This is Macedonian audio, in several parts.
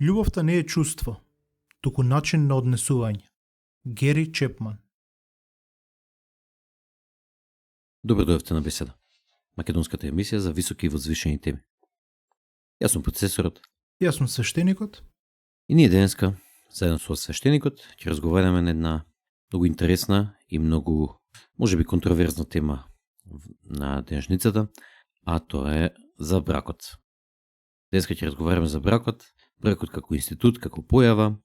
Љубовта не е чувство, туку начин на однесување. Гери Чепман. Добро дојавте на Беседа, македонската емисија за високи и возвишени теми. Јас сум процесорот. Јас сум свештеникот. И ние денеска, заедно со свештеникот, ќе разговараме на една многу интересна и многу, можеби, контроверзна тема на денешницата, а тоа е за бракот. Денеска ќе разговараме за бракот како институт, како појава,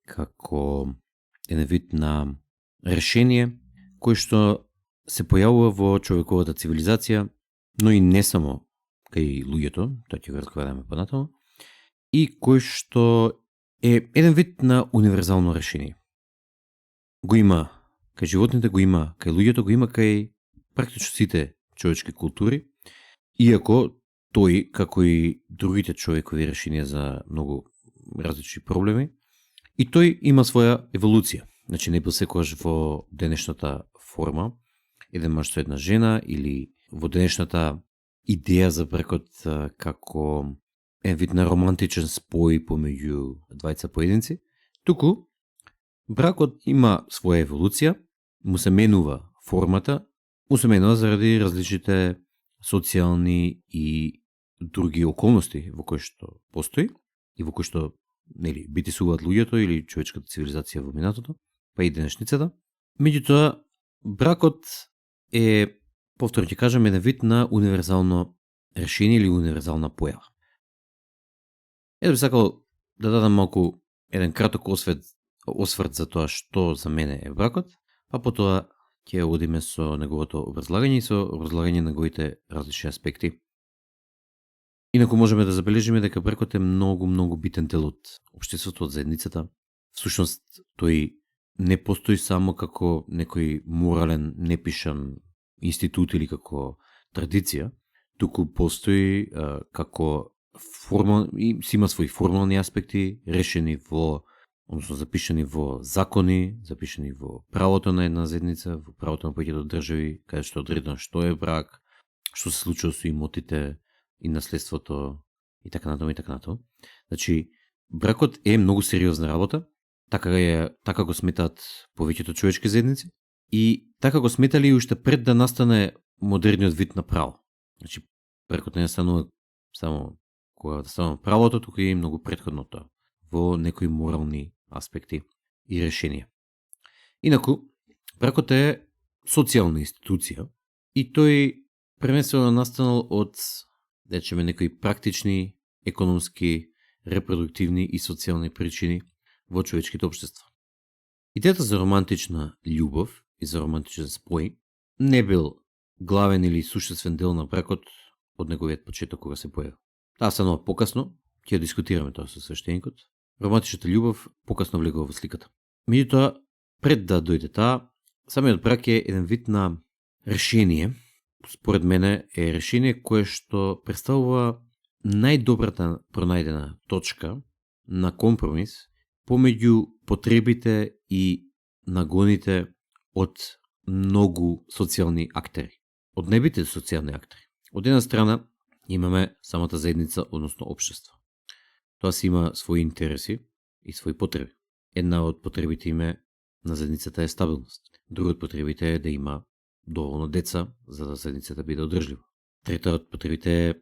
како еден вид на решение кој што се појавува во човековата цивилизација, но и не само кај луѓето, тоа ќе го разговараме понатаму, и кој што е еден вид на универзално решение. Го има кај животните, го има кај луѓето, го има кај практично сите човечки култури, иако тој, како и другите човекови решенија за многу различни проблеми, и тој има своја еволуција. Значи не бил секогаш во денешната форма, еден маж со една жена, или во денешната идеја за бракот како еден вид на романтичен спој помеѓу двајца поединци, туку бракот има своја еволуција, му се менува формата, му се менува заради различните социјални и други околности во кои што постои и во кои што битисуваат луѓето или човечката цивилизација во минатото, па и денешницата. Меѓутоа, бракот е, повторно ќе кажам, еден вид на универзално решение или универзална појава. Би сакал да дадам малку еден краток осврт за тоа што за мене е бракот, па потоа ќе одиме со неговото образлагање и со образлагање на неговите различни аспекти. Инаку можеме да забележиме дека бракот е многу битен дел од општеството, од заедницата. Всушност, тој не постои само како некој морален, непишан институт или како традиција, туку постои како и си има своји формални аспекти, решени во, односно запишани во закони, запишани во правото на една заедница, во правото на повеќето држави, каде што одредено што е брак, што се случува со имотите и наследството и така натаму и така натаму. Значи, бракот е многу сериозна работа, така го сметаат повеќето човечки заедници и така го сметали уште пред да настане модерниот вид на право. Значи, бракот не настанува само кога да станува правото, туку и многу претходно тоа, во некои морални аспекти и решенија. Инаку, бракот е социјална институција и тој првенствено настанал од, да речеме, некои практични, економски, репродуктивни и социјални причини во човечките општества. Идејата за романтична љубов и за романтичен спој не бил главен или суштествен дел на бракот од неговиот почеток кога се појави. Таа станува покасно, ќе дискутираме тоа со свештеникот. Романтичната љубов покасно влегува во сликата. Меѓутоа, пред да дојде таа, самиот брак е еден вид на решение, според мене е решение кое што представува најдобрата пронајдена точка на компромис помеѓу потребите и нагоните од многу социјални актери. Од небите социјални актери. Од една страна имаме самата заедница, односно општество. Тоа си има своји интереси и своји потреби. Една од потребите име на заедницата е стабилност. Друга од потребите е да има доволно деца за да заедницата биде одржлива. Трета од потребите е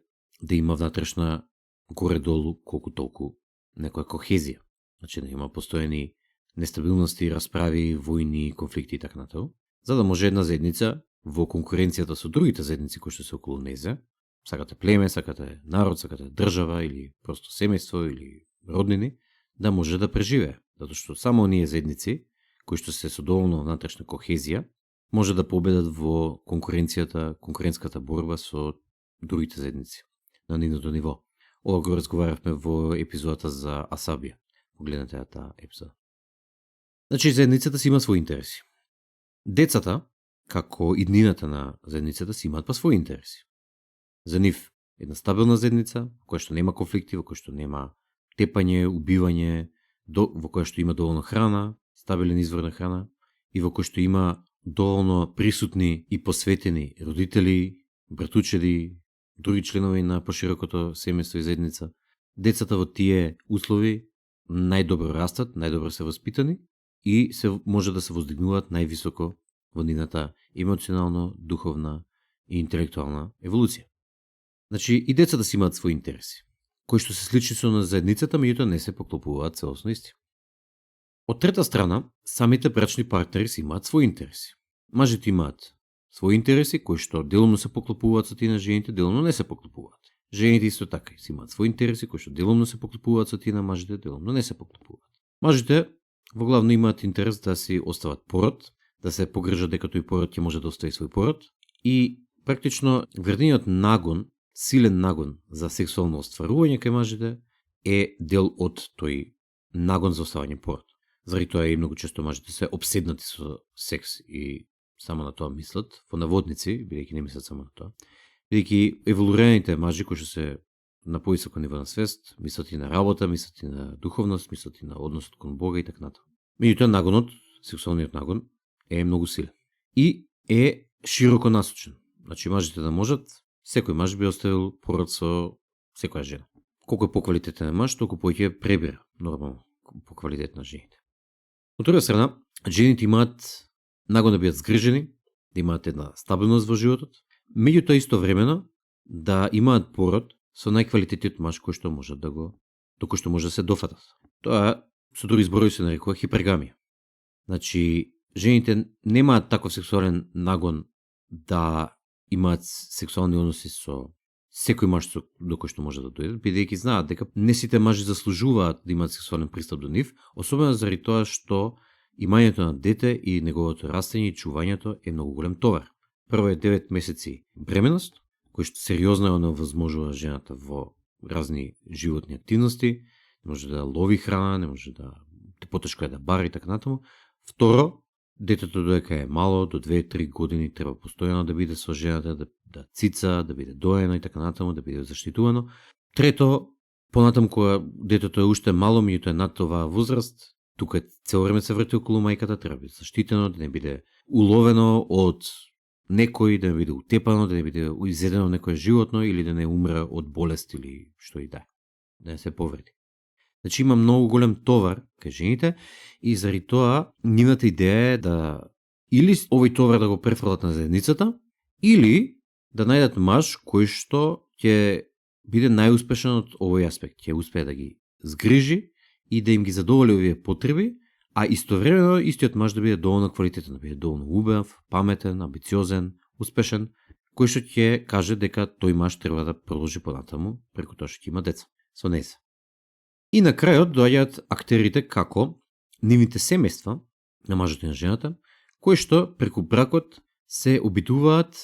да има внатрешна горе-долу колку толку некоја кохезија. Значи да има постојани нестабилности, расправи, војни, конфликти и така натаму, за да може една заедница во конкуренцијата со другите заедници кои што се околу незе, сакате племе, сакате народ, сакате држава или просто семејство или роднини, да може да преживее. Затоа што само оние заедници кои што се со доволно внатрешна кохезија може да победат во конкурентската борба со другите заедници на нивното ниво. Ова го разговаравме во епизодата за Асабија. Погледнете ја таа епизода. Значи, заедницата си има своји интереси. Децата, како иднината на заедницата, си имаат па своји интереси. За нив една стабилна заедница, во која што нема конфликти, во која што нема тепање, убивање, во која што има доволно храна, стабилен извор на храна и во која што има доволно присутни и посветени родители, братучеди, други членови на поширокото семејство и заедница. Децата во тие услови најдобро растат, најдобро се воспитани и може да се воздигнуваат највисоко во нивната емоционално, духовна и интелектуална еволуција. Значи, и децата си имаат своји интереси, кои што се слични со на заедницата, меѓутоа не се поклопуваат целосно исти. Од трета страна, самите брачни партнери си имаат своји интереси. Мажите имаат своји интереси, кои што делумно се поклопуваат со тие на жените, делумно не се поклопуваат. Жените исто така си имаат своји интереси, кои што делумно се поклопуваат со тие на мажите, делумно не се поклопуваат. Мажите во главно имаат интерес да си остават пород, да се погрижат дека тој пород ќе може да остави свој пород и практично вредниот нагон, силен нагон за сексуално остварување кај мажите е дел од тој нагон за оставање пород. Заради тоа и многу често мажите се обседнати со секс и само на тоа мислат, во наводници, бидејќи не мислат само на тоа. Бидејќи еволуираните мажи кои што се на поисоко ниво на свест, мислат и на работа, мислат и на духовност, мислат и на односот кон Бога и така натаму. Меѓутоа нагонот, сексуалниот нагон е многу силен и е широко насочен. Значи мажите да можат, секој маж би оставил пород со секоја жена. Колку е поквалитетен маж, толку повеќе пребира нормално по квалитет на жените. Од друга страна, жените имаат нагон да бидат згрижени, да имаат една стабилност во животот, меѓутоа истовремено да имаат пород со најквалитетниот маж кој што можат да го, до кој што може да се дофатат. Тоа со други зборови се нарекува хипергамија. Значи, жените немаат таков сексуален нагон да имаат сексуални односи со секој маж до кој што може да дојдат, бидејќи знаат дека не сите мажи заслужуваат да имаат сексуален пристап до нив, особено заради тоа што имањето на дете и неговото растење и чувањето е многу голем товар. Прво е 9 месеци бременост, кој што сериозно е оневозможува жената во разни животни активности, не може да лови храна, не може да потешко е да бара и така натаму. Второ, детето додека е мало, до 2-3 години треба постојано да биде со жената, да цица, да биде доено и така натаму, да биде заштитувано. Трето, понатаму кога детето е уште мало, меѓутоа е над оваа возраст, тука цело време се врти околу мајката, треба да биде заштитено, да не биде уловено од некој, да не биде утепано, да не биде изедено некое животно или да не умре од болест или што и да не се повреди. Значи има многу голем товар кај жените и заради тоа нивната идеја е да или овој товар да го префрлат на заедницата, или да најдат маж кој што ќе биде најуспешен од овој аспект, ќе успее да ги згрижи и да им ги задоволи овие потреби, а истовремено истиот маж да биде доволно квалитетен, да биде доволно убав, паметен, амбициозен, успешен, кој што ќе каже дека тој маж треба да продолжи понатаму преку тоа што ќе има деца со нејза. И на крајот доаѓаат актерите како нивните семејства на мажот и на жената, кои што преку бракот се обидуваат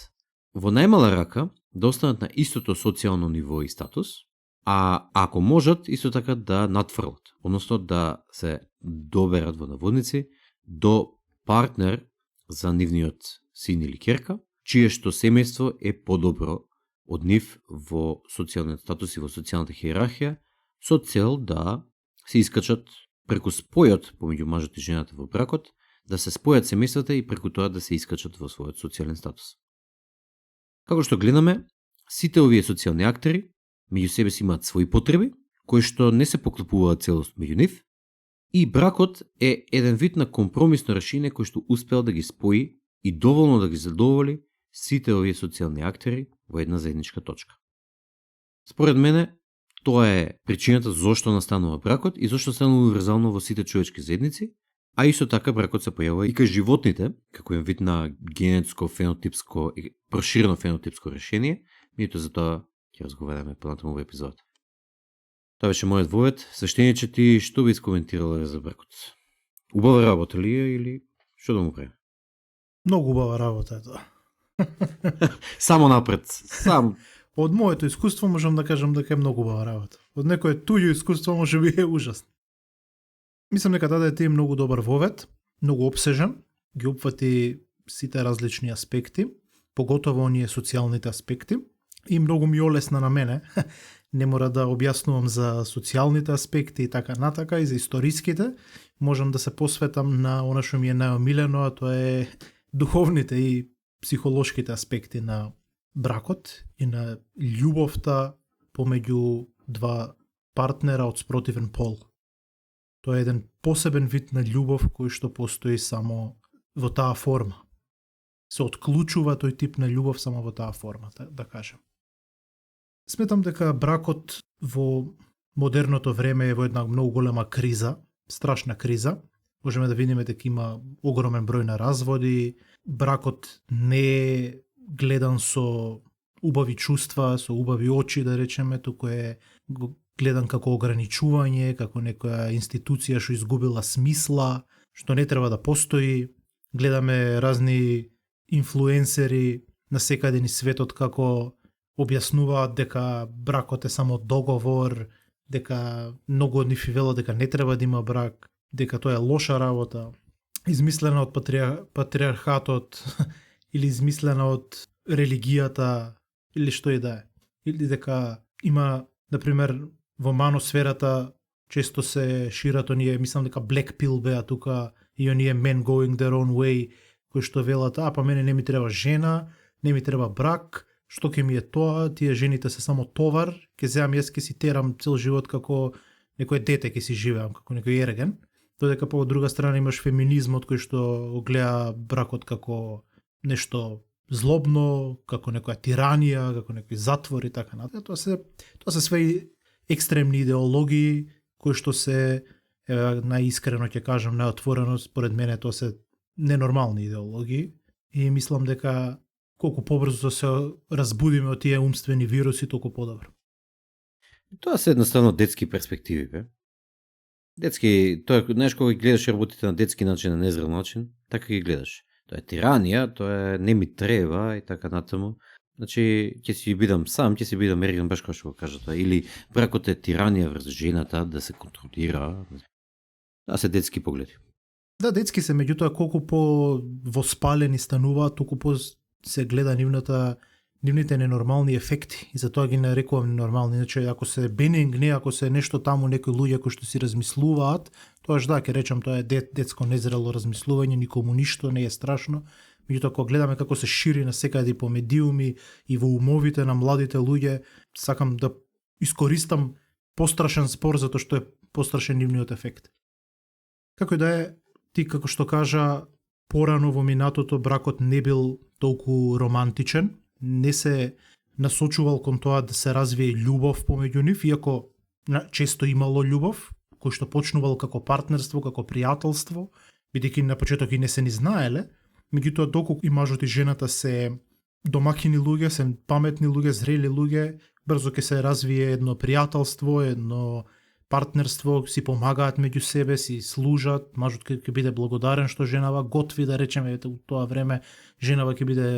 во најмала рака да останат на истото социјално ниво и статус, а ако можат исто така да надфрлат, односно да се доберат во наводници до партнер за нивниот син или ќерка, чие што семејство е подобро од нив во социјалниот статус и во социјалната хиерархија, со цел да се искачат преку спојот помеѓу мажот и жената во бракот, да се спојат семејствата и преку тоа да се искачат во својот социјален статус. Како што гледаме, сите овие социјални актери меѓу себе си имаат своји потреби, кои што не се поклопуваат целосно меѓу нив, и бракот е еден вид на компромисно решение кој што успел да ги спои и доволно да ги задоволи сите овие социјални актери во една заедничка точка. Според мене, тоа е причината зошто настанува бракот и зошто станува универзално во сите човечки заедници, а исто така бракот се појавува и кај животните, како е вид на генетско, фенотипско и проширено фенотипско решение, меѓутоа за тоа ќе разговараме понатаму во епизодата. Тоа беше мојот вовед. Свештениче, ти што би искоментирала за бракот? Убава работа ли е или што да му правим? Многу убава работа е тоа. Само напред. Сам. Од моето искуство можам да кажам дека е многу убава работа. Од некое туѓо искуство може би е ужасно. Мислам дека дадете е многу добар вовед, многу обсежен, ги опфати сите различни аспекти, поготово оние социјалните аспекти, и многу ми олесна на мене. Не мора да објаснувам за социјалните аспекти и така натака, и за историските. Можам да се посветам на она што ми е најомилено, а тоа е духовните и психолошките аспекти на бракот и на љубовта помеѓу два партнера од спротивен пол. Тоа е еден посебен вид на љубов кој што постои само во таа форма. Се отклучува тој тип на љубов само во таа форма, да кажем. Сметам дека бракот во модерното време е во една многу голема криза, страшна криза. Можеме да видиме дека има огромен број на разводи, бракот не е гледан со убави чувства, со убави очи, да речеме, туку е гледан како ограничување, како некоја институција што изгубила смисла, што не треба да постои. Гледаме разни инфлуенсери на секаде низ светот како објаснуваат дека бракот е само договор, дека многу од нив велат дека не треба да има брак, дека тоа е лоша работа, измислена од патриархатот или измислена од религијата или што и да е. Или дека има, например, во маносферата често се шират оние, мислам дека Black Pill беа тука и оние men going their own way, кои што велат, па мене не ми треба жена, не ми треба брак, што ќе ми е тоа, тие жените се само товар, ќе земам јас ќе си терам цел живот како некој дете ќе си живеам, како некој ерген. Додека по друга страна имаш феминизмот кој што го гледа бракот како нешто злобно, како некоја тиранија, како некој затвор и така натаму. Тоа се све екстремни идеологии кои што се најискрено ќе кажам, најотворено, според мене тоа се ненормални идеологии и мислам дека колку побрзо се разбудиме од тие умствени вируси, толку подобро. Тоа се едноставно детски перспективи, бе. Детски, тоа знаеш кога гледаш работите на детски начин, на незрел начин, така ги гледаш. Тоа е тиранија, тоа е не ми треба и така натаму. Значи, ќе си бидам сам, ќе си бидам ерген, баш како што го кажа тоа. Или бракот е тиранија врз жената, да се контролира. Тоа се детски погледи. Да, детски се, меѓутоа колку по воспалени стануваат, толку по се гледа нивните ненормални ефекти и затоа ги нарекувам ненормални. Значи, ако се бенигни, ако се нешто таму некои луѓе кои што си размислуваат, тоа да, ќе речам, тоа е детско незрело размислување, никому ништо не е страшно. Меѓутоа, кога гледаме како се шири на секаде по медиуми и во умовите на младите луѓе, сакам да искористам пострашен спор затоа што е пострашен нивниот ефект. Како и да е, ти како што кажа, порано во минатото бракот не бил толку романтичен, не се насочувал кон тоа да се развие љубов помеѓу нив, иако често имало љубов, кој што почнувал како партнерство, како пријателство, бидејќи на почеток и не се ни знаеле, меѓутоа доколку и мажот и жената се домакини луѓе, се паметни луѓе, зрели луѓе, брзо ќе се развие едно пријателство, едно партнерство, си помагаат меѓу себе, си служат, мажот ќе биде благодарен што женава готви, да речеме, во тоа време женава ќе биде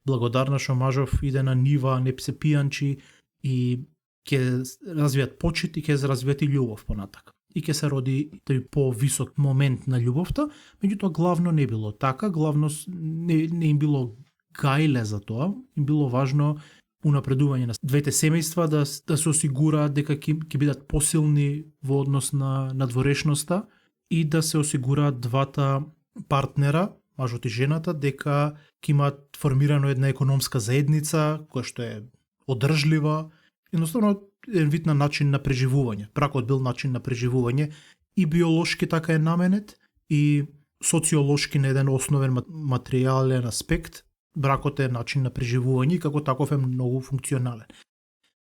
благодарна што мажов иде на нива, не се пијанчи и ќе развијат почит и ќе развијат и љубов понатака. И ќе се роди тој повисок момент на љубовта, меѓутоа главно не било така, главно не им било гајле за тоа, им било важно унапредување на двете семејства, да се осигураат дека ќе бидат посилни во однос на надворешноста и да се осигураат двата партнера, мажот и жената, дека ќе имаат формирано една економска заедница која што е одржлива, едноставно еден вид на начин на преживување. Бракот бил начин на преживување и биолошки така е наменет и социолошки на еден основен материјален аспект. Бракот е начин на преживување и како таков е многу функционален.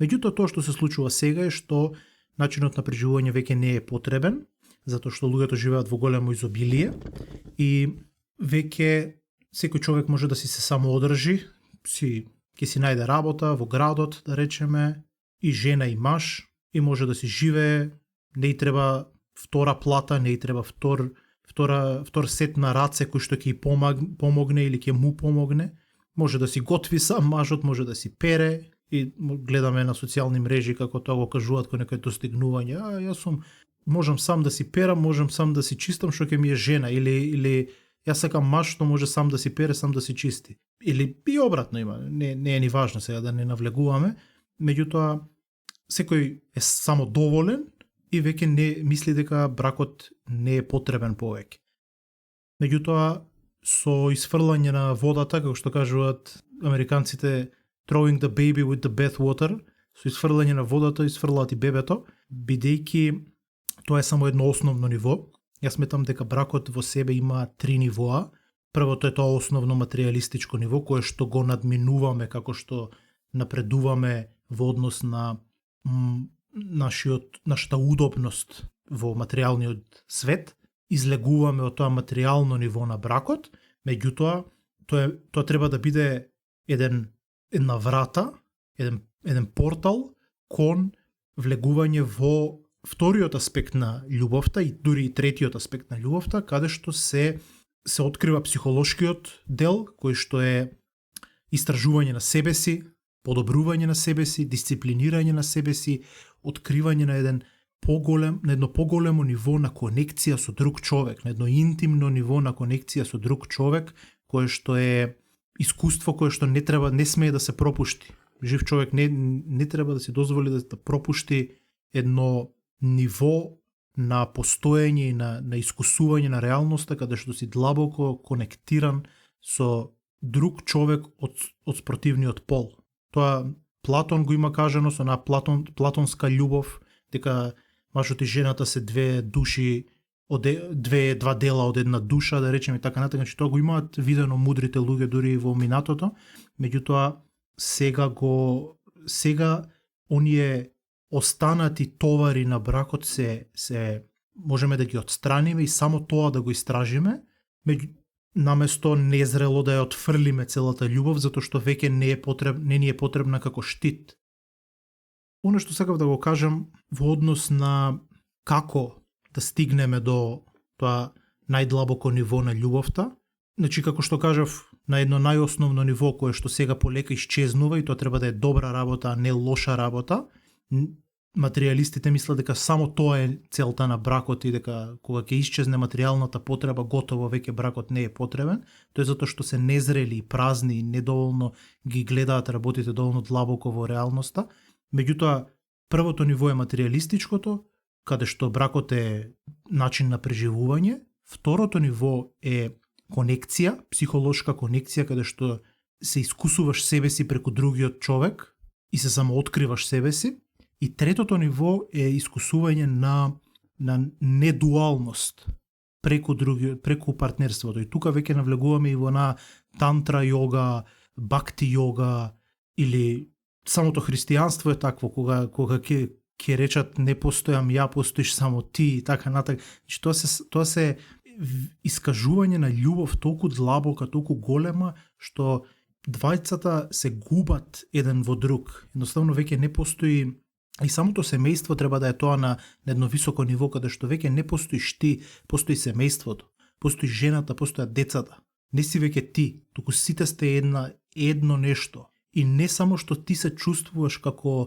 Меѓутоа тоа што се случува сега е што начинот на преживување веќе не е потребен, затоа што луѓето живеат во големо изобилие и веќе секој човек може да си се самоодржи, ќе си најде работа во градот, да речеме, и жена и маж, и може да си живее, не и треба втора плата, не и треба втор сет на раце кој што ќе помогне или ќе му помогне. Може да си готви сам мажот, може да си пере и гледаме на социјални мрежи како тоа го кажуваат кога некој достигнување. Јас можам сам да си перам, можам сам да си чистам што ќе ми е жена или јас сакам маж што може сам да си пере, сам да си чисти. Или и обратно има, не е ни важно сега да не навлегуваме, меѓутоа секој е само доволен и веќе не мисли дека бракот не е потребен повеќе. Меѓутоа, со изфрлање на водата, како што кажуваат американците, throwing the baby with the bath water, со изфрлање на водата изфрлаат и бебето, бидејќи Тоа е само едно основно ниво. Јас сметам дека бракот во себе има 3 нивоа. Првото е тоа основно материјалистичко ниво, кое што го надминуваме како што напредуваме во однос на нашата удобност во материјалниот свет, излегуваме од тоа материјално ниво на бракот, меѓутоа тоа треба да биде една врата, еден портал кон влегување во вториот аспект на љубовта и дури и третиот аспект на љубовта, каде што се открива психолошкиот дел, кој што е истражување на себе си, подобрување на себе си, дисциплинирање на себе си, откривање на едно поголемо ниво на конекција со друг човек, на едно интимно ниво на конекција со друг човек, кое што е искуство кое што не смее да се пропушти. Жив човек не треба да се дозволи да пропушти едно ниво на постоење и на искусување на реалноста, каде што си длабоко конектиран со друг човек од спротивниот пол. Тоа Платон го има кажано со на платонска љубов, дека мажот и жената се две души, два дела од една душа, да речеме така натаму, значи тоа го имаат видено мудрите луѓе дури во минатото, меѓутоа сега оние останати товари на бракот се можеме да ги отстраниме и само тоа да го истражиме, наместо незрело да ја отфрлиме целата љубов, затоа што веќе не ни е потребна како штит. Оно што сакав да го кажам во однос на како да стигнеме до тоа најдлабоко ниво на љубовта, значи како што кажав, на едно најосновно ниво кое што сега полека исчезнува и тоа треба да е добра работа, а не лоша работа. Материјалистите мислат дека само тоа е целта на бракот и дека кога ќе исчезне материјалната потреба, готово веќе бракот не е потребен. Тоа е затоа што се незрели и празни и недоволно ги гледаат работите доволно длабоко во реалноста. Меѓутоа, првото ниво е материјалистичкото, каде што бракот е начин на преживување. Второто ниво е конекција, психолошка конекција, каде што се искусуваш себе си преку другиот човек и се самооткриваш себе си. И третото ниво е искусување на недуалност преку партнерството. И тука веќе навлегуваме и во на тантра йога, бакти йога или самото христијанство е такво, кога ќе речат не постојам ја, постоиш само ти и така натак. Тоа се искажување на љубов толку длабока, толку голема, што двајцата се губат еден во друг. Едноставно веќе не постои. И самото семејство треба да е тоа на едно високо ниво, каде што веќе не постоиш ти, постои семејството, постои жената, постојат децата. Не си веќе ти, туку сите сте едно нешто. И не само што ти се чувствуваш како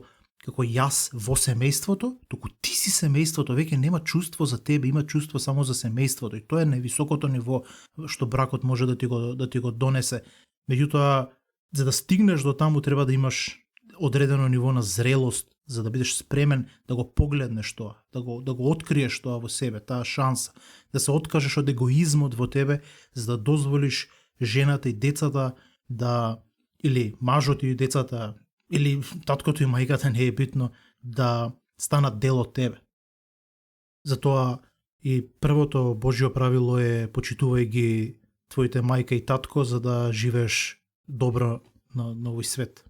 јас во семејството, туку ти си семејството, веќе нема чувство за тебе, има чувство само за семејството. И тоа е највисокото ниво што бракот може да ти го донесе. Меѓутоа, за да стигнеш до таму треба да имаш одредено ниво на зрелост, за да бидеш спремен да го погледнеш тоа, да го откриеш тоа во себе, таа шанса, да се откажеш од егоизмот во тебе, за да дозволиш жената и децата или мажот и децата, или таткото и мајката, не е битно, да станат дел од тебе. Затоа и првото Божјо правило е почитувај ги твоите мајка и татко, за да живееш добро на овој свет.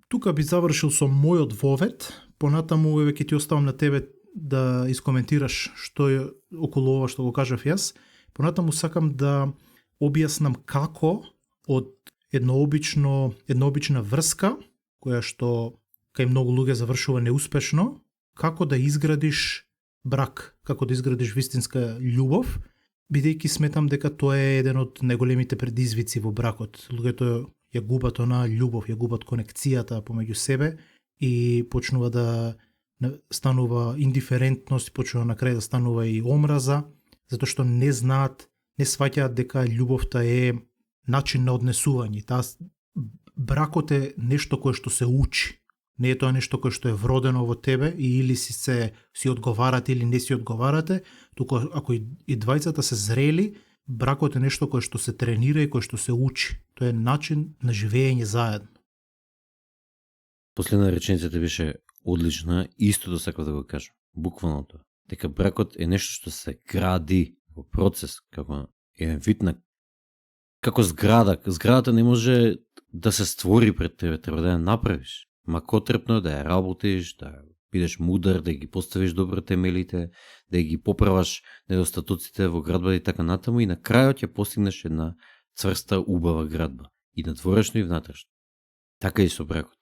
Тука би завршил со мојот вовед, понатаму веќе ти оставам на тебе да искоментираш што е околу ова што го кажав јас. Понатаму сакам да објаснам како од една обична врска, која што кај многу луѓе завршува неуспешно, како да изградиш брак, како да изградиш вистинска љубов, бидејќи сметам дека тоа е еден од најголемите предизвици во бракот. Луѓето ја губат онаа љубов, ја губат конекцијата помеѓу себе и почнува да станува индиферентност, почнува на крај да станува и омраза, затоа што не знаат, не сваќаат дека љубовта е начин на однесување. Бракот е нешто кое што се учи. Не е тоа нешто кое што е вродено во тебе и или си одговарате или не си одговарате, туку ако и двајцата се зрели, бракот е нешто кое што се тренира и кое што се учи. Тоа е начин на живење заедно. Последна реченицата беше одлична, истото сакав да го кажам. буквално тоа. Дека бракот е нешто што се гради во процес, како еден вид на како зграда. Зградата не може да се створи пред тебе, треба да ја направиш. Макотрепно да ја работиш, да бидеш мудар, да ги поставиш добро темелите, да ги поправаш недостатоците во градба и така натаму и на крајот ја постигнеш една цврста, убава градба. И надворешно и внатрешно. Така и со бракот.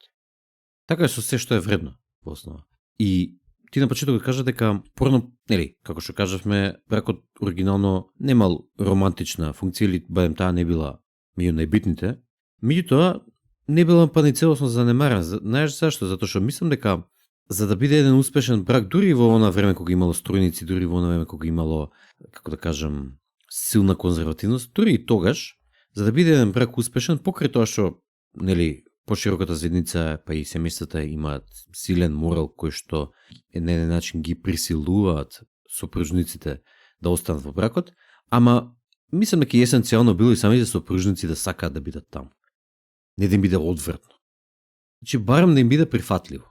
Така е со се што е вредно во основа. И ти на почетокот кажа дека порно, нели, како што кажавме, бракот оригинално немал романтична функција или барем таа не била меѓу најбитните. Меѓутоа не била па ни целосно занемарен. Знаеш зашто? Затоа што мислам дека за да биде еден успешен брак, дури во она време кога имало струјници, дури во она време кога имало, како да кажам, силна конзервативност, дури и тогаш, за да биде еден брак успешен, покрај тоа што, нели, пошироката заедница, па и семејствата имаат силен морал кој што на еден начин ги присилуваат сопружниците да останат во бракот, ама мислам дека есенцијално било и самите сопружници да сакаат да бидат таму. Не да им биде одвратно. Значи, барем да им биде прифатливо.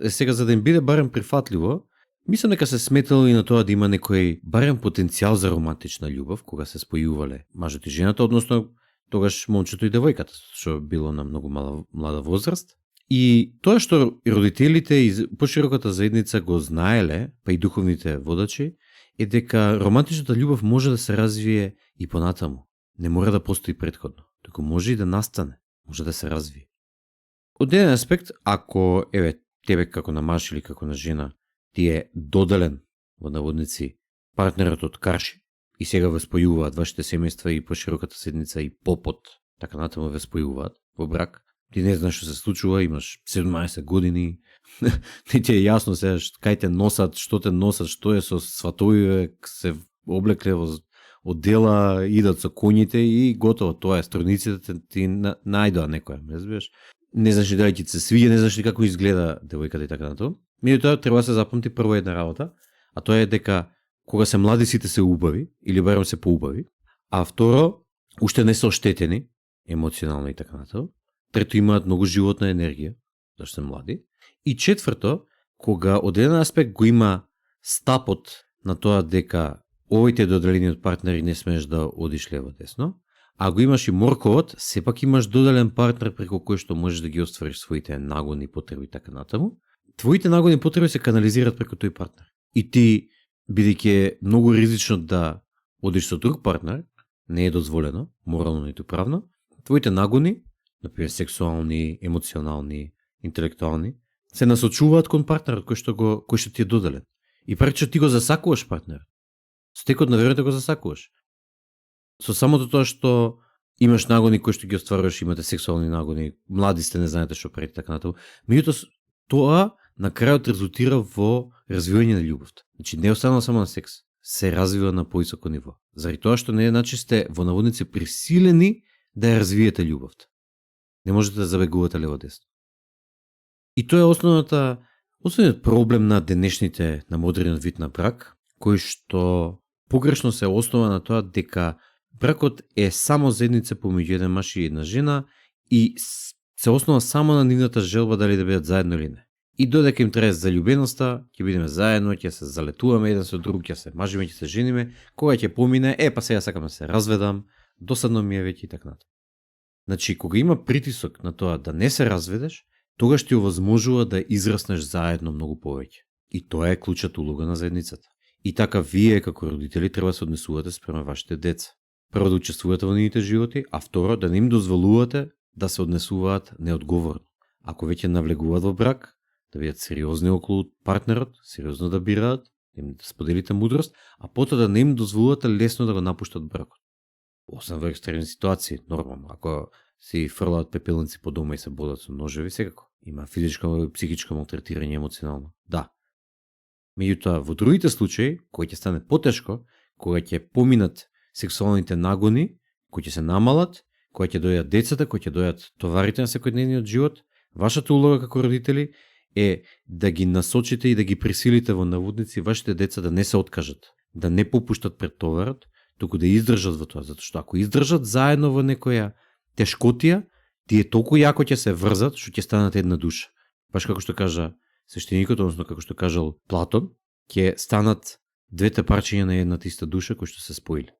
Сега, за да им биде барем прифатливо, мислам дека се сметало и на тоа да има некој барем потенцијал за романтична љубов, кога се спојувале мажот и жената, односно тогаш момчето и девојката, што било на многу млада возраст. И тоа што родителите и пошироката заедница го знаеле, па и духовните водачи, е дека романтичната љубов може да се развие и понатаму. Не мора да постои претходно, туку може и да настане, може да се развие. Од еден аспект, ако, тебе како на маж или како на жена, ти е доделен, во наводници, партнерот од карши, и сега ве спојуваат вашите семејства и пошироката седница и попот, така натаму ве спојуваат во брак, ти не знаеш што се случува, имаш 17 години, не ти е јасно сега кај те носат, што е со сватовиве, се облекле во одела, идат со коњите и готово, тоа е, струјниците ти најдоа некоја, разбираш? Не знаеш дали ќе се свиѓа, не знаеш како изгледа девојката и така натаму. Меѓутоа треба да се запамти прво една работа, а тоа е дека кога се млади сите се убави, или барем се поубави, а второ, уште не се оштетени, емоционално и така натаму. Трето, имаат многу животна енергија, зашто се млади. И четврто, кога од еден аспект го има стапот на тоа дека овоите доделени од партнери не смееш да одиш лево десно, а го имаш и морковот, сепак имаш доделен партнер преко кој што можеш да ги оствариш своите нагони, потреби и така натаму. Твоите нагони потреби се канализираат преко тој партнер. И ти, бидејќи е многу ризично да одиш со друг партнер, не е дозволено, морално ниту правно, твоите нагони, например сексуални, емоционални, интелектуални, се насочуваат кон партнерот кој што ти е доделен. И пречо ти го засакуваш партнер. Со текот на времето го засакуваш. Со самото тоа што имаш нагони кои што ги остваруваш, имате сексуални нагони, млади сте, не знаете што правите, така натаму. Меѓутоа тоа на крајот резултира во развивање на љубовта. Значи не останува само на секс, се развива на повисоко ниво. Заради тоа што не значи сте во наводници присилени да ја развиете љубовта. Не можете да забегувате лево десно. И тоа е основниот проблем на денешните, на модерниот вид на брак, кој што погрешно се основа на тоа дека бракот е само заедница помеѓу еден маж и една жена и се основа само на нивната желба дали да бидат заедно или не. И додека им трае заљубеноста, ќе бидеме заедно, ќе се залетуваме еден со друг, ќе се мажиме, ќе се жениме, кога ќе помине, па сега сакам да се разведам, досадно ми е веќе и така натаму. Значи, кога има притисок на тоа да не се разведеш, тогаш ти овозможува да израснеш заедно многу повеќе. И тоа е клучната улога на заедницата. И така вие како родители треба да се однесувате спрема вашите деца. Прво да учествувате во нивните животи, а второ да не им дозволувате да се однесуваат неодговорно. Ако веќе навлегуваат во брак, да бидат сериозни околу партнерот, сериозно да бираат, да споделите мудрост, а потоа да не им дозволувате лесно да го напуштат бракот. Освен во екстремни ситуации, нормално, ако си фрлаат пепелници по дома и се бодат со ножеви, секако. Има физичко и психичко малтретирање емоционално. Да. Меѓутоа, во другите случаи, кој ќе стане потешко, кога ќе поминат сексуалните нагони, кои ќе се намалат, кога ќе дојдат децата, кои ќе дојдат товарите на секојдневниот живот, вашата улога како родители е да ги насочите и да ги присилите во наводници вашите деца да не се откажат, да не попуштат пред товарот, туку да издржат во тоа, затоа што ако издржат заедно во некоја тешкотија, тие толку јако ќе се врзат што ќе станат една душа. Баш како што кажа свештеникот, односно како што кажал Платон, ќе станат двете парчиња на едната иста душа кои што се споили.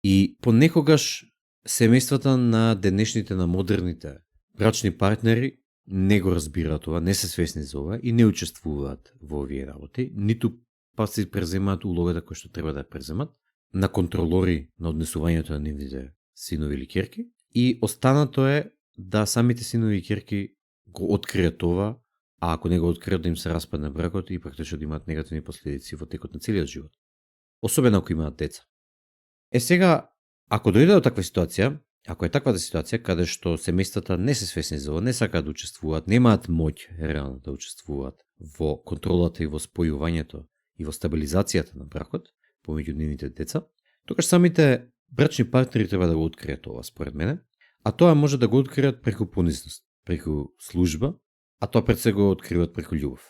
И понекогаш семејствата на денешните, на модерните брачни партнери не го разбираат ова, не се свесни за ова и не учествуваат во овие работи, ниту па се преземаат улогата која што треба да ја преземат на контролори на однесувањето на нивните синови или ќерки, и останато е да самите синови и ќерки го откријат ова, а ако не го откријат да им се распадне бракот и практично да имаат негативни последици во текот на целиот живот. Особено ако имаат деца. Сега, ако дојде до таква ситуација, ако е таквата ситуација каде што семејствата не се свесни за ова, не сакаат да учествуваат, немаат моќ реално да учествуваат во контролата и во спојувањето и во стабилизацијата на бракот помеѓу нивните деца, тогаш самите брачни партнери треба да го откријат ова, според мене, а тоа може да го откријат преку понизност, преку служба, а тоа пред се го откриваат преку љубов.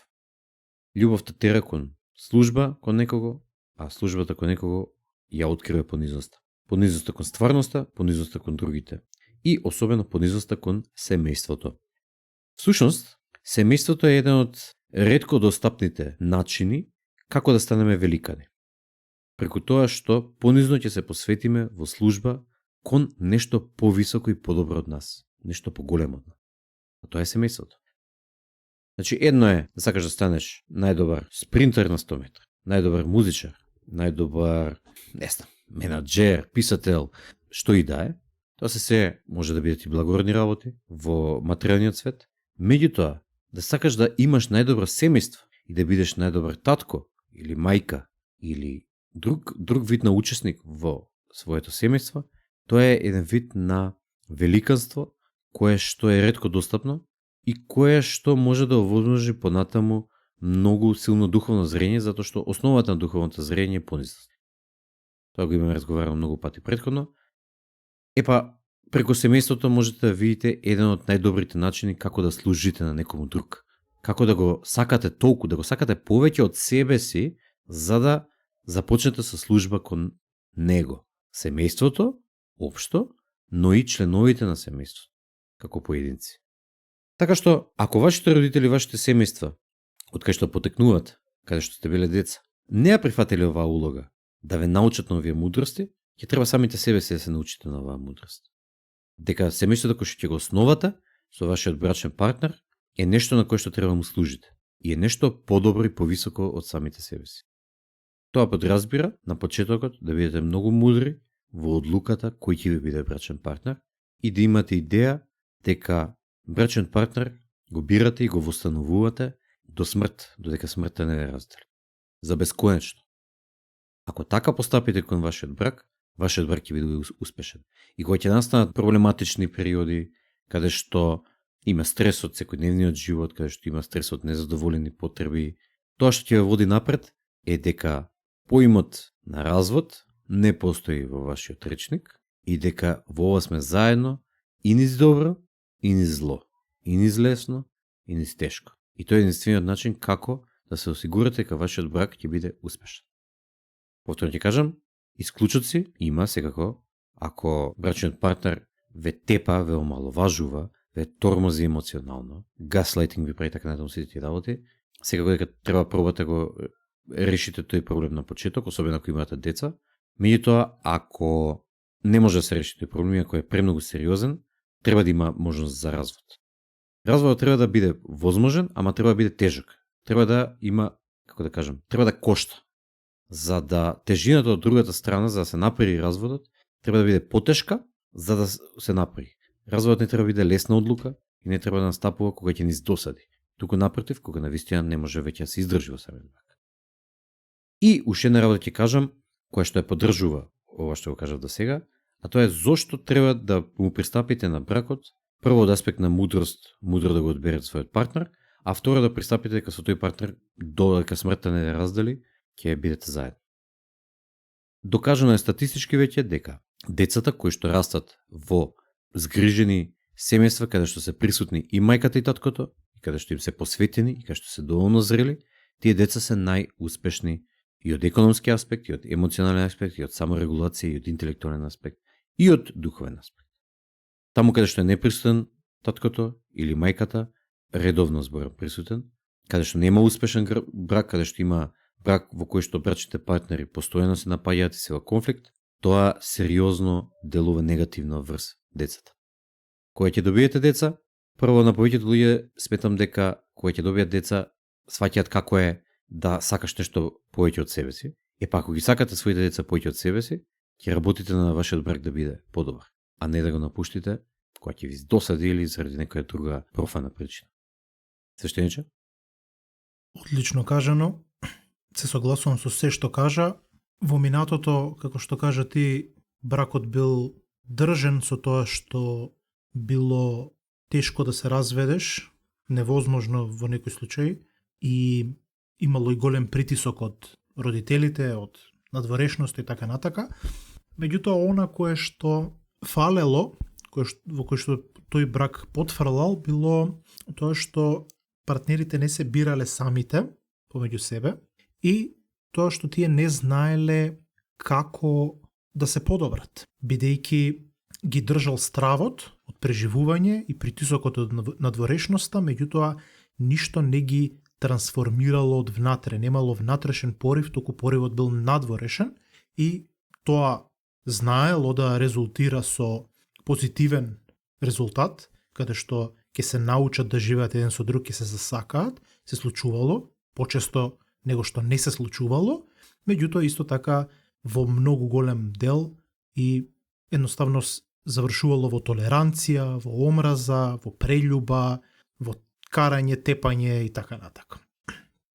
Љубовта тера кон служба кон некого, а службата кон некого ја открива понизноста. Понизноста кон стварноста, понизноста кон другите и особено понизноста кон семејството. Всушност, семејството е еден од ретко достапните начини како да станеме великани. Преку тоа што понизно ќе се посветиме во служба кон нешто повисоко и подобро од нас, нешто поголемо од нас. А тоа е семејството. Значи, едно е да сакаш да станеш најдобар спринтер на 100 метри, најдобар музичар, најдобар, не знам, менаџер, писател, што и да е. Тоа се може да бидат и благородни работи во материјалниот свет. Меѓутоа, да сакаш да имаш најдобро семејство и да бидеш најдобар татко или мајка или друг вид на учесник во своето семејство, тоа е еден вид на великанство кое што е ретко достапно и кое што може да овозможи понатаму многу силно духовно зрение, затоа што основата на духовното зрение е понизност. Тоа го имаме разговарано многу пати претходно. Епа, преку семејството можете да видите еден од најдобрите начини како да служите на некому друг. Како да го сакате толку, да го сакате повеќе од себе си, за да започнете со служба кон него. Семејството, општо, но и членовите на семејството, како поединци. Така што, ако вашите родители, вашите семејства, од кај што потекнуваат, каде што сте биле деца, не ја прифатили оваа улога, да ве научат на овие мудрости, ќе треба самите себе си да се научите на оваа мудрост. Дека семејството кој што ќе го основате со вашиот брачен партнер е нешто на кое што треба му служите и е нешто подобро и повисоко од самите себе си. Тоа подразбира на почетокот да бидете многу мудри во одлуката кој ќе ви биде брачен партнер и да имате идеја дека брачен партнер го бирате и го востановувате до смрт, додека смртта не ве раздели. За бесконечно. Ако така постапите кон вашиот брак ќе биде успешен. И кога ќе настанат проблематични периоди, каде што има стрес од секојдневниот живот, каде што има стрес од незадоволени потреби, тоа што ќе ве води напред е дека поимот на развод не постои во вашиот речник и дека во ова сме заедно и низ добро, и низ зло, и низ лесно, и низ тешко. И тоа е единствениот начин како да се осигурате дека вашиот брак ќе биде успешен. Повторно ќе кажам, исклучоци има секако, ако брачниот партнер ве тепа, ве омаловажува, ве тормози емоционално, гаслайтинг ви прави така натаму сите тие работи, секако дека треба пробате го решите тој проблем на почеток, особено ако имате деца. Меѓутоа, ако не може да се реши тој проблем, ако е премногу сериозен, треба да има можност за развод. Разводот треба да биде возможен, ама треба да биде тежок. Треба да има, како да кажам, треба да кошта. За да тежината од другата страна, за да се направи разводот, треба да биде потешка, за да се направи. Разводот не треба да биде лесна одлука и не треба да настапува кога ќе ни досади. Туку напротив, кога навистина не може веќе да се издржи во самиот брак. И уште една работа ќе кажам, која што ја поддржува ова што го кажав до сега, а тоа е зошто треба да му пристапите на бракот, прво од аспект на мудрост, мудро да го одберете својот партнер, а второ да пристапите дека со тој партнер додека смртта не ја раздели, ќе бидете заедно. Докажано е статистички веќе дека децата кои што растат во згрижени семејства каде што се присутни и мајката и таткото, и каде што им се посветени и каде што се доволно зрели, тие деца се најуспешни и од економски аспект, и од емоционален аспект, и од саморегулација, и од интелектуален аспект, и од духовен аспект. Таму каде што е неприсутен таткото или мајката, редовно зборам присутен, каде што нема успешен брак, каде што има брак во кој што брачните партнери постојано се напаѓаат и се во конфликт, тоа сериозно делува негативно врз децата. Кога ќе добиете деца, прво на повеќето луѓе сметам дека кога ќе добијат деца, сваќаат како е да сакаш нешто повеќе од себе си. И па ако ги сакате своите деца повеќе од себе си, ќе работите на вашиот брак да биде подобар, а не да го напуштите кога ќе ви досади или заради некоја друга профана причина. Свештениче? Одлично кажано. Се согласувам со се што кажа. Во минатото, како што кажа ти, бракот бил држен со тоа што било тешко да се разведеш, невозможно во некој случај, и имало и голем притисок од родителите, од надворешност и така натака. Меѓутоа, она кое што фалело, во кој што тој брак потфрлал, било тоа што партнерите не се бирале самите помеѓу себе и тоа што тие не знаеле како да се подобрат, бидејќи ги држал стравот од преживување и притисокот од надворешноста, меѓутоа ништо не ги трансформирало од внатре, немало внатрешен порив, туку поривот бил надворешен и тоа знаело да резултира со позитивен резултат, каде што ќе се научат да живеат еден со друг, ќе се засакаат, се случувало, почесто него што не се случувало, меѓутоа исто така во многу голем дел и едноставно завршувало во толеранција, во омраза, во прељуба, во карање, тепање и така натака.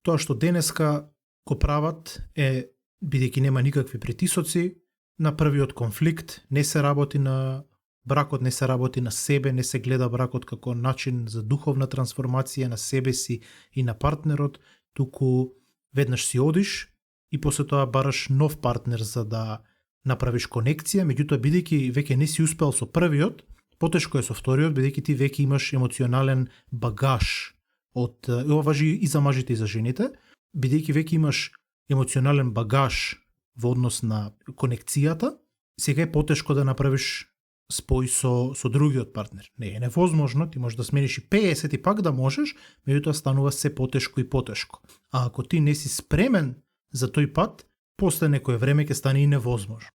Тоа што денеска го прават е, бидејќи нема никакви притисоци, на првиот конфликт не се работи на бракот, не се работи на себе, не се гледа бракот како начин за духовна трансформација на себе си и на партнерот, туку веднаш си одиш и после тоа бараш нов партнер за да направиш конекција, меѓутоа бидејќи веќе не си успел со првиот, потешко е со вториот, бидејќи ти веќе имаш емоционален багаж од, ова важи и за мажите и за жените, бидејќи веќе имаш емоционален багаж во однос на конекцијата, сега е потешко да направиш спој со другиот партнер. Не е невозможно, ти можеш да смениш и 50 и пак да можеш, меѓутоа станува се потешко и потешко. А ако ти не си спремен за тој пат, после некое време ќе стане и невозможно.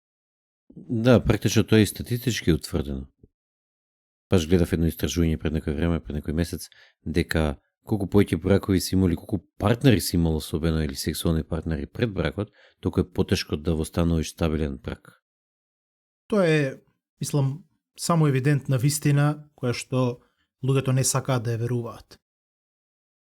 Да, практично тоа е и статистички утврдено. Баш гледав едно истражување пред некој време, пред некој месец, дека колку повеќе бракови си имали, колку партнери си имал особено или сексуални партнери пред бракот, толку е потешко да востановиш стабилен брак. Тоа е, мислам, само евидентна вистина која што луѓето не сакаат да ја веруваат.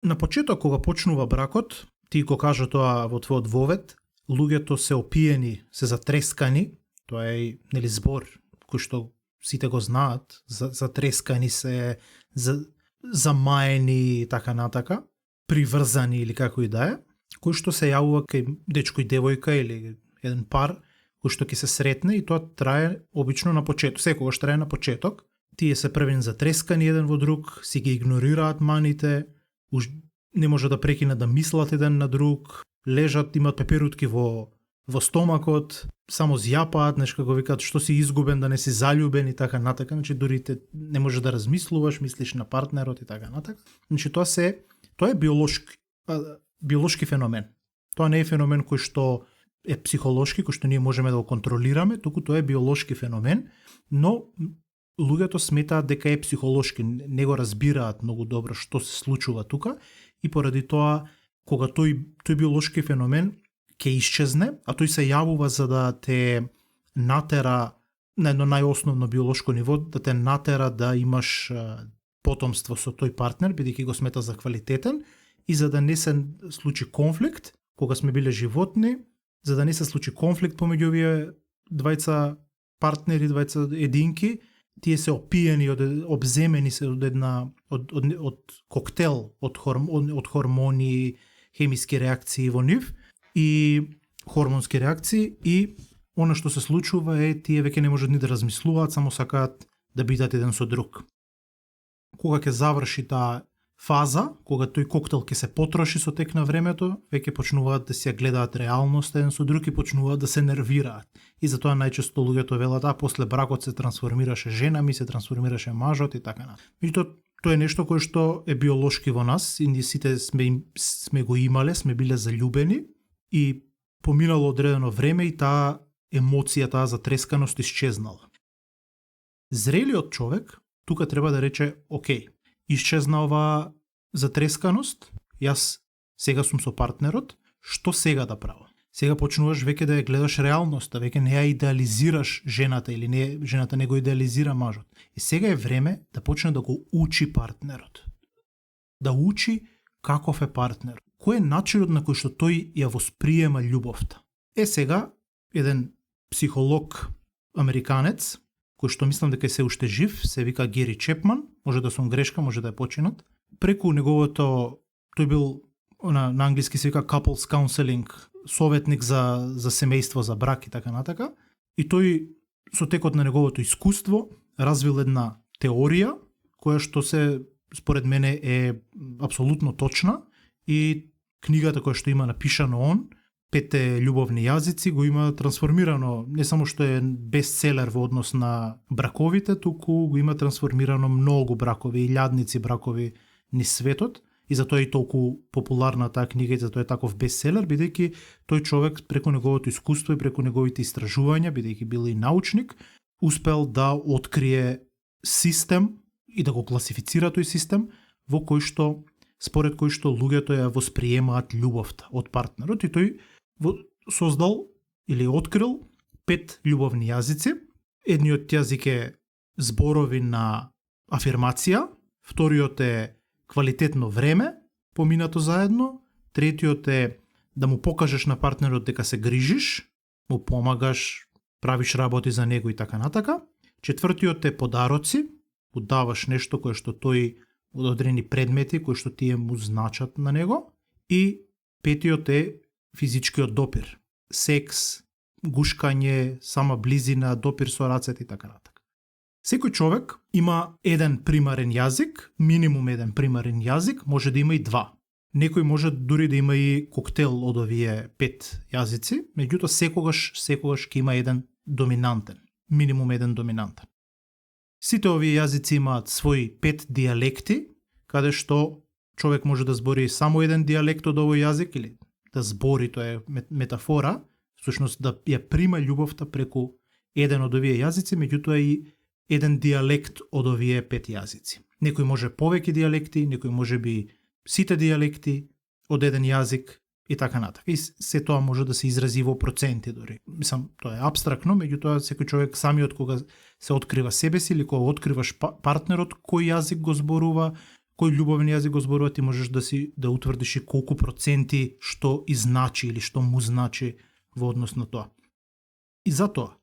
На почеток кога почнува бракот, ти го кажа тоа во твојот вовед, луѓето се опиени, се затрескани, тоа е нели збор кој што сите го знаат, затрескани се, замаени и така натака, приврзани или како и да е, кој што се јавува кај дечко и девојка или еден пар, кој што ќе се сретне и тоа трае обично на почеток, секогаш трае на почеток. Тие се првен затрескани еден во друг, си ги игнорираат маните, уж не може да прекинат да мислат еден на друг, лежат, имат пеперутки во стомакот, само зјапаат, нешто како викаат, што си изгубен, да не си заљубен и така натака, значи дури не може да размислуваш, мислиш на партнерот и така натака. Значи тоа е биолошки феномен. Тоа не е феномен кој што е психолошки, кој што ние можеме да го контролираме, туку тоа е биолошки феномен, но луѓето сметаат дека е психолошки, не го разбираат многу добро што се случува тука и поради тоа кога тој биолошки феномен ќе исчезне, а тој се јавува за да те натера на едно најосновно биолошко ниво, да те натера да имаш потомство со тој партнер, бидејќи го смета за квалитетен, и за да не се случи конфликт, кога сме биле животни, за да не се случи конфликт помеѓу овие двајца партнери, двајца единки, тие се опиени, обземени се од коктел, од хормони, хемиски реакции во нив, и хормонски реакции, и она што се случува е тие веќе не можат ни да размислуваат, само сакаат да бидат еден со друг. Кога ќе заврши таа фаза, кога тој коктел ќе се потроши со тек на времето, веќе почнуваат да си ја гледаат реалност еден со друг и почнуваат да се нервираат. И затоа најчесто луѓето велат, после бракот се трансформираше жена ми, се трансформираше мажот и така натаму. Меѓутоа, тоа е нешто кое што е биолошки во нас и ние сите сме го имале, сме биле заљубени и поминало одредено време и таа емоција, таа затресканост исчезнала. Зрелиот човек тука треба да рече, окей, исчезна оваа затресканост, јас сега сум со партнерот, што сега да правам? Сега почнуваш веќе да ја гледаш реалноста, веќе не ја идеализираш жената или не, жената не го идеализира мажот. И сега е време да почне да го учи партнерот. Да учи каков е партнер. Кој е начинот на кој што тој ја восприема љубовта. Сега еден психолог американец, кој што мислам дека се уште жив, се вика Гери Чепман, може да сум грешка, може да е починат. Преку неговото, тој бил на англиски се вика couples counseling, советник за семејство, за брак и така натака. И тој со текот на неговото искуство развил една теорија која што се според мене е апсолутно точна и книгата која што има напишано он, 5 љубовни јазици, го има трансформирано, не само што е бестселер во однос на браковите, туку го има трансформирано многу бракови, илјадници бракови низ светот. И затоа е толку популарна таа книга и затоа е таков бестселер, бидејќи тој човек преку неговото искуство и преку неговите истражувања, бидејќи бил и научник, успел да открие систем и да го класифицира тој систем во кој што, според кој што луѓето ја восприемаат љубовта од партнерот и тој создал или открил 5 љубовни јазици. Едниот јазик е зборови на афирмација, вториот е квалитетно време поминато заедно, третиот е да му покажеш на партнерот дека се грижиш, му помагаш, правиш работи за него и така натака. Четвртиот е подароци, му даваш нешто кое што тој одредени предмети кои што тие му значат на него. И петиот е физичкиот допир, секс, гушкање, сама близина, допир со рацете и така натака. Секој човек има еден примарен јазик, минимум еден примарен јазик, може да има и два. Некој може дури да има и коктел од овие 5 јазици, меѓутоа секогаш ќе има еден доминантен, минимум еден доминантен. Сите овие јазици имаат своји 5 дијалекти, каде што човек може да збори само еден дијалект од овој јазик или да збори, тоа е метафора, всушност да ја прима љубовта преку еден од овие јазици, меѓутоа и еден дијалект од овие 5 јазици. Некој може повеќе дијалекти, некој може би сите дијалекти од еден јазик и така натака. И се тоа може да се изрази во проценти дори. Мислам, тоа е апстрактно, меѓутоа секој човек самиот кога се открива себе си или кога откриваш партнерот кој јазик го зборува, кој љубовен јазик го зборува, ти можеш да утврдиш и колку проценти што изначи или што му значи во однос на тоа. И затоа,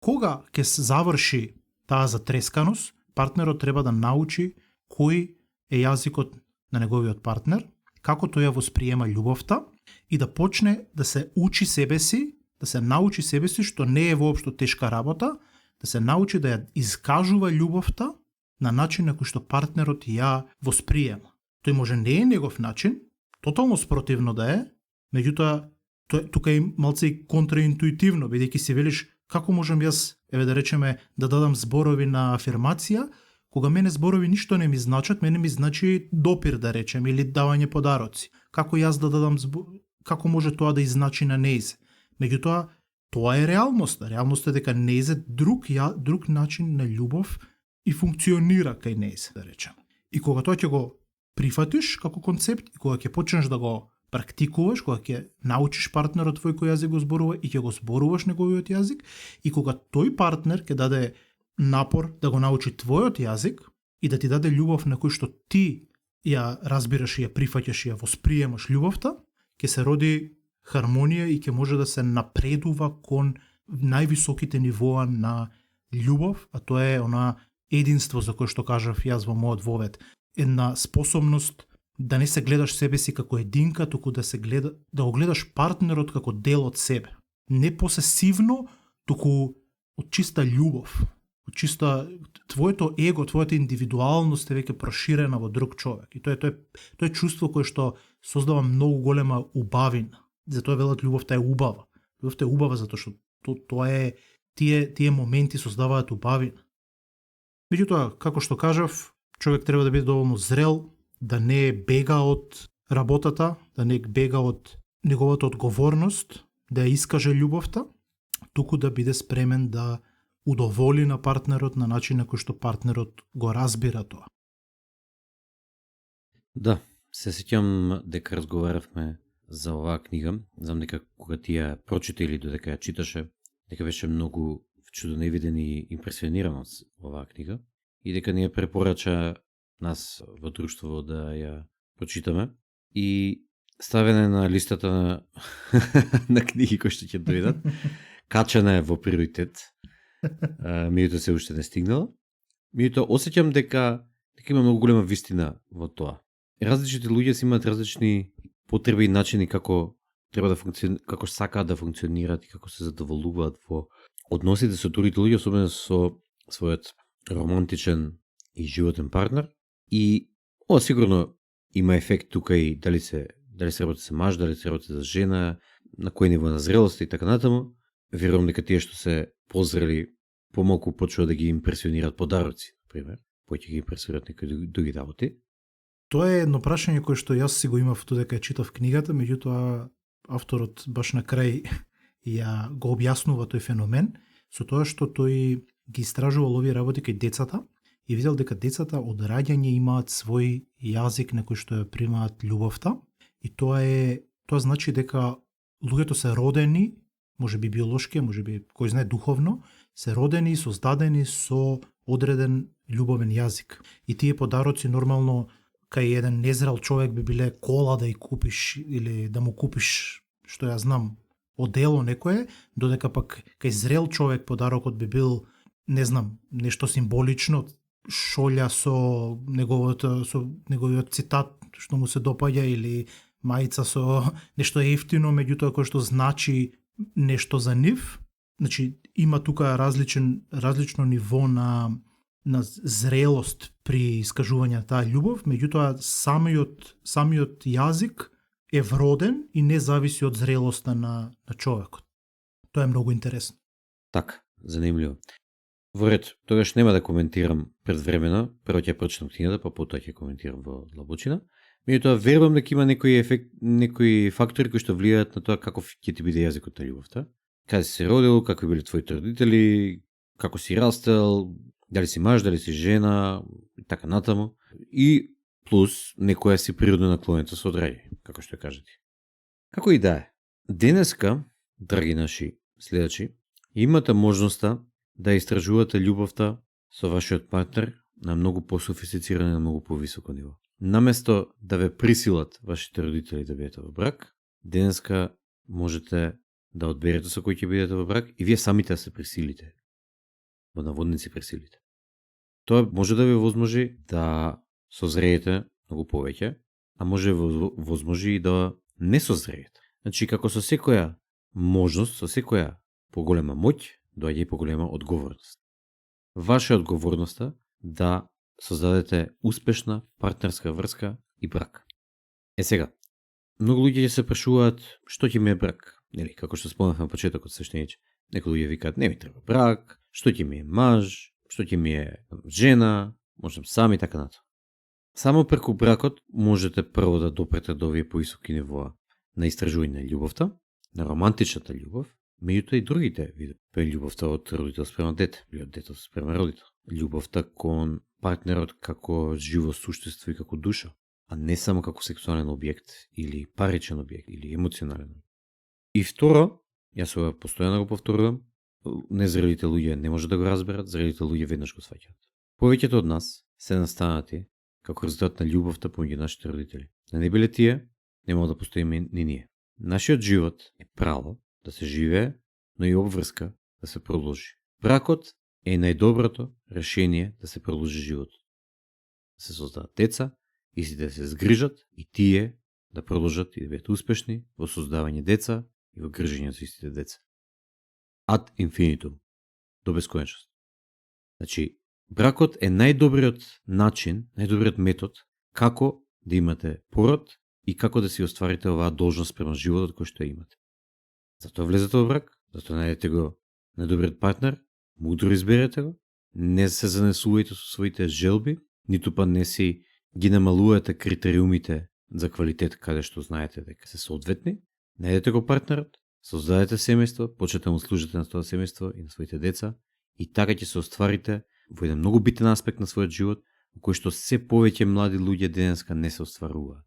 кога ќе се заврши таа затресканост, партнерот треба да научи кој е јазикот на неговиот партнер, како тој ја восприема љубовта и да почне да се учи себе си, да се научи себе си, што не е воопшто тешка работа, да се научи да ја изкажува љубовта на начин на кој што партнерот ја восприема. Тој може не е негов начин, тотално спротивно да е, меѓутоа тука е малце и контраинтуитивно, бидејќи си велиш како можам јас, да речеме, да дадам зборови на афирмација, кога мене зборови ништо не ми значат, мене ми значи допир, да речем, или давање подароци. Како јас да дадам како може тоа да изначи на нејзе? Меѓутоа, тоа е реалноста. Реалноста е дека нејзе друг начин на љубов и функционира кај нејзе, да речем. И кога тоа ќе го прифатиш како концепт, и кога ќе почнеш да го практикуваш, кога ќе научиш партнерот твој кој јазик го зборува и ќе го зборуваш неговиот јазик, и кога тој партнер ќе даде напор да го научи твојот јазик и да ти даде љубов на кој што ти ја разбираш и ја прифаќаш и ја восприемаш љубовта, ќе се роди хармонија и ќе може да се напредува кон највисоките нивоа на љубов, а тоа е она единство за кое што кажав јас во мојот вовед. Една способност да не се гледаш себе си како единка, туку да го гледаш партнерот како дел од себе. Не посесивно, туку од чиста љубов. Од чиста твоето его, твојата индивидуалност е веќе проширена во друг човек. И тоа е чувство кое што создава многу голема убавина. Затоа велат љубовта е убава. Љубовта е убава затоа што тоа е тие моменти создаваат убавина. Меѓутоа, како што кажав, човек треба да биде доволно зрел, да не бега од работата, да не бега од неговата одговорност, да ја искаже љубовта, туку да биде спремен да удоволи на партнерот на начин на кој што партнерот го разбира тоа. Да, се сеќам дека разговаравме за оваа книга. Знам дека кога ти ја прочита или додека ја читаше, дека беше многу чудоневиден и импресиониран од оваа книга и дека ни ја препорача нас во друштво да ја прочитаме и ставене на листата на, на книги кои што ќе дојдат. Качана е во приоритет. Меѓутоа се уште не стигнала. Меѓутоа осеќам дека има многу голема вистина во тоа. Различните луѓе си имаат различни потреби и начини како треба да како сакаат да функционираат и како се задоволуваат во односите со другите луѓе, особено со својот романтичен и животен партнер. И ова сигурно има ефект тука и дали се работи за маж, дали се работи за жена, на кој ниво на зрелост и така натаму. Верувам дека тие што се позрели помалку почнуваат да ги импресионираат подароци, например, поќе ги импресионираат некои други работи. Тоа е едно прашање кое што јас си го имав додека ја читав книгата, меѓутоа авторот баш на крај ја го објаснува тој феномен со тоа што тој ги истражувал овие работи кај децата и видел дека децата од раѓање имаат свој јазик на кој што ја примаат љубовта и тоа значи дека луѓето се родени, можеби биолошки, можеби кој знае духовно, се родени и создадени со одреден љубовен јазик. И тие подароци нормално кај еден незрел човек би биле кола да ја купиш или да му купиш, што ја знам, одело некое, додека пак кај зрел човек подарокот би бил, не знам, нешто символично, шолја со неговиот цитат што му се допаѓа или мајца со нешто ефтино, меѓутоа кој што значи нешто за нив. Значи има тука различно ниво на зрелост при искажување на таа љубов, меѓутоа самиот јазик е вроден и не зависи од зрелоста на човекот. Тоа е многу интересно. Така, занимливо. Во ред, тогаш нема да коментирам предвремено, прво ќе прочитам книгата, па потоа ќе коментирам во длабочина. Меѓутоа верувам дека има некои фактори кои што влијаат на тоа каков ќе ти биде јазикот на љубовта. Каде си се родил, какви били твоите родители, како си растел, дали си маж, дали си жена, и така натаму. И плюс некоја си природна наклонета со одраѓање, како што ја кажете. Како и да е, денеска, драги наши следачи, имате можноста да истражувате љубовта со вашиот партнер на многу по-софистицирано и на многу по-високо ниво. Наместо да ве присилат вашите родители да бидете во брак, денеска можете да одберете со кој ќе бидете во брак и вие самите да се присилите. Во наводници присилите. Тоа може да ви возможи да созреете многу повеќе, а може возможи и да не созреете. Значи, како со секоја можност, со секоја поголема моќ, доаѓа и поголема одговорност. Ваша одговорноста да создадете успешна партнерска врска и брак. Сега, многу луѓе ќе се прашуваат што ќе ми е брак. Нели, како што спомнавме на почетокот свештениче. Некои луѓе викаат не ми треба брак, што ќе ми е маж, што ќе ми е жена, можам сам и така натаму. Само преку бракот можете прво да допрете до овие поисоки нивоа на истражување на љубовта, на романтичната љубов, меѓутоа и другите видови. Љубовта од родител спрема дете, или од дете спрема родител. Љубовта кон партнерот како живо суштество и како душа, а не само како сексуален објект или паричен објект или емоционален. И второ, јас ова постојано го повторувам, незрелите луѓе не може да го разберат, зрелите луѓе веднаш го сваќаат. Повеќето од нас се настанати како резултат на љубовта помеѓу нашите родители. Да не биле тие, нема да постоиме ни ние. Нашиот живот е право да се живее, но и обврска да се продолжи. Бракот е најдоброто решение да се продолжи животот. Да се создадат деца и си да се згрижат и тие да продолжат и да бидат успешни во создавање деца и во грижење за истите деца. Ad infinitum. До бесконечност. Значи, бракот е најдобриот начин, најдобриот метод како да имате пород и како да си остварите оваа должност према животот кој што ја имате. Затоа влезете во брак, затоа најдете го најдобриот партнер, мудро изберете го, не се занесувајте со своите желби, ниту па не си ги намалувате критериумите за квалитет каде што знаете дека се соодветни, најдете го партнерот, создадете семејство, почнете му служите на тоа семејство и на своите деца и така ќе се остварите во еден многу битен аспект на својот живот, во кој што се повеќе млади луѓе денеска не се остваруваат.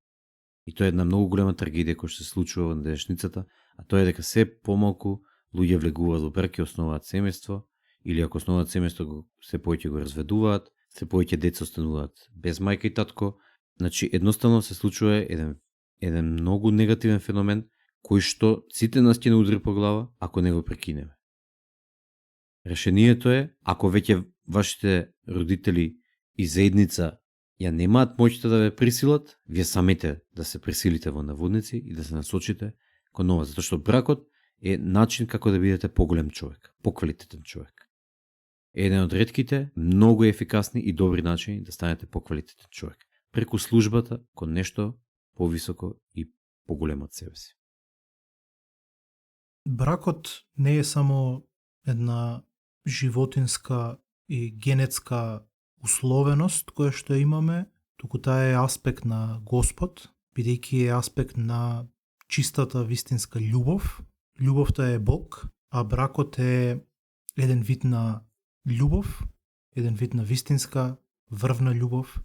И тоа е една многу голема трагедија која што се случува во денешницата, а тоа е дека се помалку луѓе влегуваат во брак и основаат семејство, или ако основаат семејство, се повеќе го разведуваат, се повеќе деца остануваат без мајка и татко. Значи, едноставно се случува еден многу негативен феномен, кој што сите нас ќе не удари по глава, ако не го прекинеме. Решението е, ако веќе вашите родители и заедница ја немаат моќта да ве присилат, вие самите да се присилите во наводници и да се насочите кон нова, затоа што бракот е начин како да бидете поголем човек, поквалитетен човек. Еден од ретките, многу ефикасни и добри начини да станете поквалитетен човек. Преку службата кон нешто повисоко и поголемо од себе си. Бракот не е само една животинска и генетска условеност која што имаме, туку таа е аспект на Господ, бидејќи е аспект на чистата вистинска љубов. Љубовта е Бог, а бракот е еден вид на љубов, еден вид на вистинска врвна љубов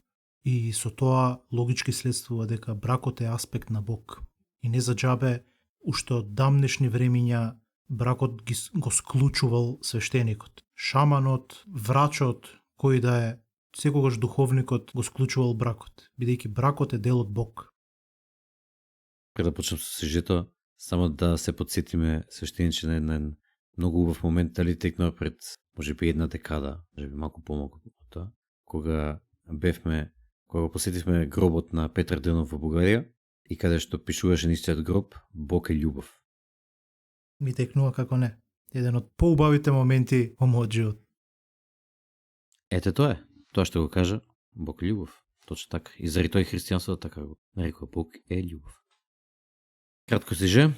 и со тоа логички следствува дека бракот е аспект на Бог. И не за џабе, уште од дамнешни времиња бракот го склучувал свештеникот. Шаманот, врачот, кој да е, секогаш духовникот го склучувал бракот, бидејќи бракот е дел од Бог. Пред да почнем со сюжетот, само да се подсетиме свештениче на еден многу убав момент, дали текнува пред, може би една декада, може би малку помалку од тоа, кога го посетивме гробот на Петар Денов во Бугарија и каде што пишуваше на истиот гроб Бог е љубов. Ми текнува како не. Еден од поубавите моменти во мојот живот. Ете тоа е. Тоа што го кажа, Бог е љубов. Точно така. И заради тоа и христијанството така го нарекува Бог е љубов. Кратко сиже,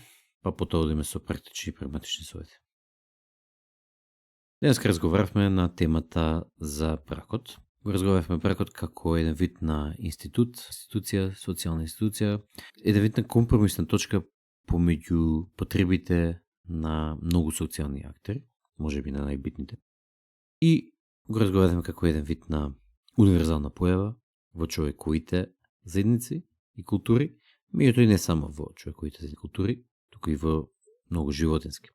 па потоа одиме со практични и прагматични совети. Денеска разговаравме на темата за бракот. Го разговаравме бракот како еден вид на институција, социјална институција, еден вид на компромисна точка помеѓу потребите на многу социјални актери, може би на најбитните. И го разговаравме како еден вид на универзална појава во човековите заедници и култури, меѓуто и не само во човековите заедници и култури, туку и во многу животински.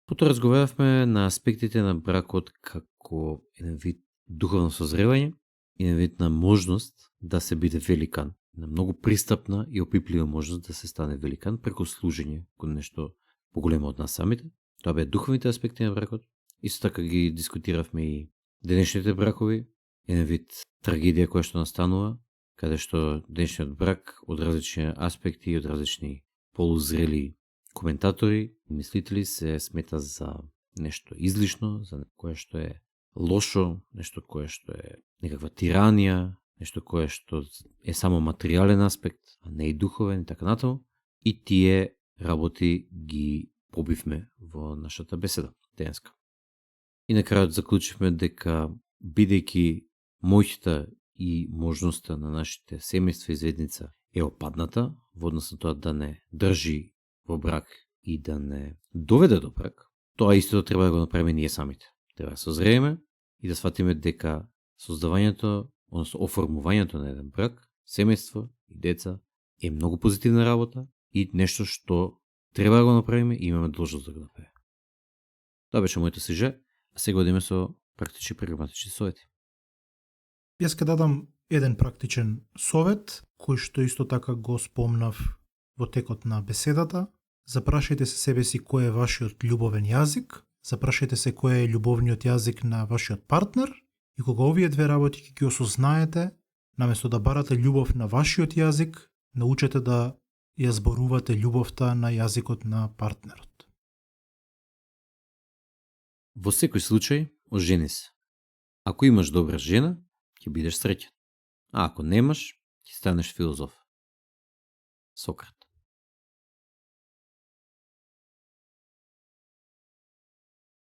Потоа разговаравме на аспектите на бракот како еден вид духовно созревање, еден вид на можност да се биде великан, на многу пристапна и опиплива можност да се стане великан преку служење кон нешто поголемо од нас самите. Тоа беа духовните аспекти на бракот. Исто така ги дискутиравме и денешните бракови, еден вид трагедија која што настанува, каде што денешниот брак од различни аспекти и од различни полузрели коментатори и мислители се смета за нешто излишно, за кое што е лошо, нешто кое што е некаква тиранија, нешто кое што е само материјален аспект, а не и духовен и така натаму. И тие работи ги побивме во нашата беседа денеска. И на крајот заклучивме дека бидејќи моќта и можноста на нашите семејства и заедница е опадната во однос на тоа да не држи во брак и да не доведе до брак, тоа истото треба да го направиме ние самите. Треба да созрееме и да сватиме дека создавањето, односно оформувањето на еден брак, семејство и деца е многу позитивна работа и нешто што треба да го направиме и имаме должност да го направиме. Тоа беше моето сиже, а сега одиме со практични прагматични совети. Јас ќе дадам еден практичен совет, кој што исто така го спомнав во текот на беседата. Запрашајте се себе си кој е вашиот љубовен јазик, запрашајте се кој е љубовниот јазик на вашиот партнер и кога овие две работи ќе ги осознаете, наместо да барате љубов на вашиот јазик, научете да ја зборувате љубовта на јазикот на партнерот. Во секој случај, ожени се. Ако имаш добра жена, ќе бидеш среќен. А ако немаш, ќе станеш филозоф. Сократ.